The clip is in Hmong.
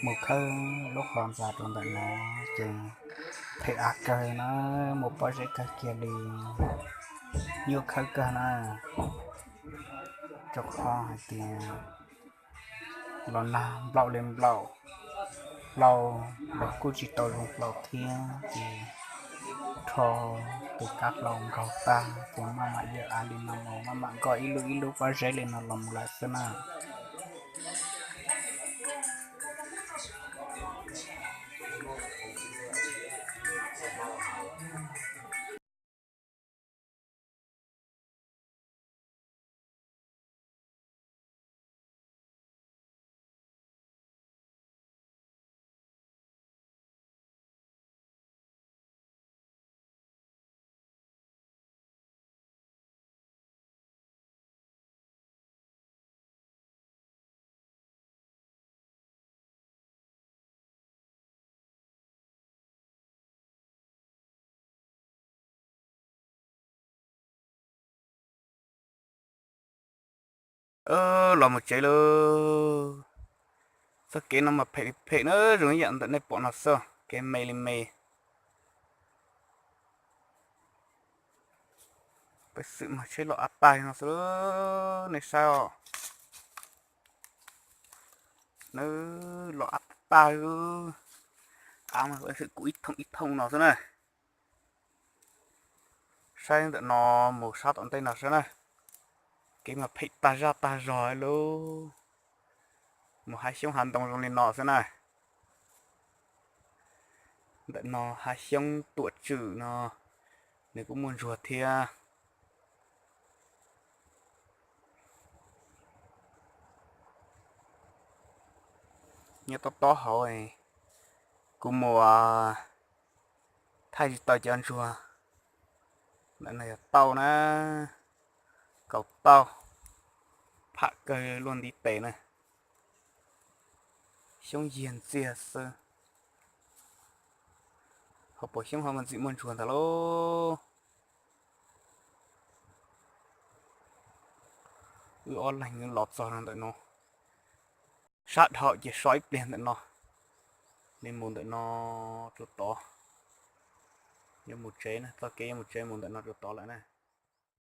Mus khawb lub qhov ntxa rau ntawm no ces phem av kawg na, mus pob zeb kawg kiag li, nyuaj khawb kawg na, rau qhov hais tias los nag nplaum li nplaum, hlau los kuj tsis tau zoo hlau thiab ces rho tus kab hlau nkaug tag ces maj mam yawm av li no mus, maj mam nkoj ib lub ib lub pob zeb li no los mus lawm xwb na. Los mus tsev lauj. Txoj kev no mas phem li phem na, zoo ib yam ntawm nej pom no xwb, kev me li me. Peb xwm mas tsheb los av tag no xwb, nej saib os. Nws los av tag, av mas peb xwm kuj ib thooj ib thooj no xwb na. Saib ntawm no mus sab tom ntej no saib na, kev mas phem tag zaj tag zog lauj. Mus hav xyoob hav ntoo zoo li no xwb na. Ntawm no hav xyoob tuam tswm no, nws kuj muaj ntsuag thiab. Nyob tob tob hauv, kuv mus thaij tsis tau cov ntsuag. Ntawm no yog tauj na, kaus tauj, pham kawg luaj ntiv tes na. Xyoob yiag ntxiag xwb. Hauv paus xyoob hauv mas ntxim muaj ntsuag ntag lauj. Wb ob leeg los txog no ntawm no, sab dhau ces so ib pliag ntawm no, li mus ntawm no rau tod. Yuav mus tsev na, txoj kev yuav mus tsev mus ntawm no rau tod lawm na.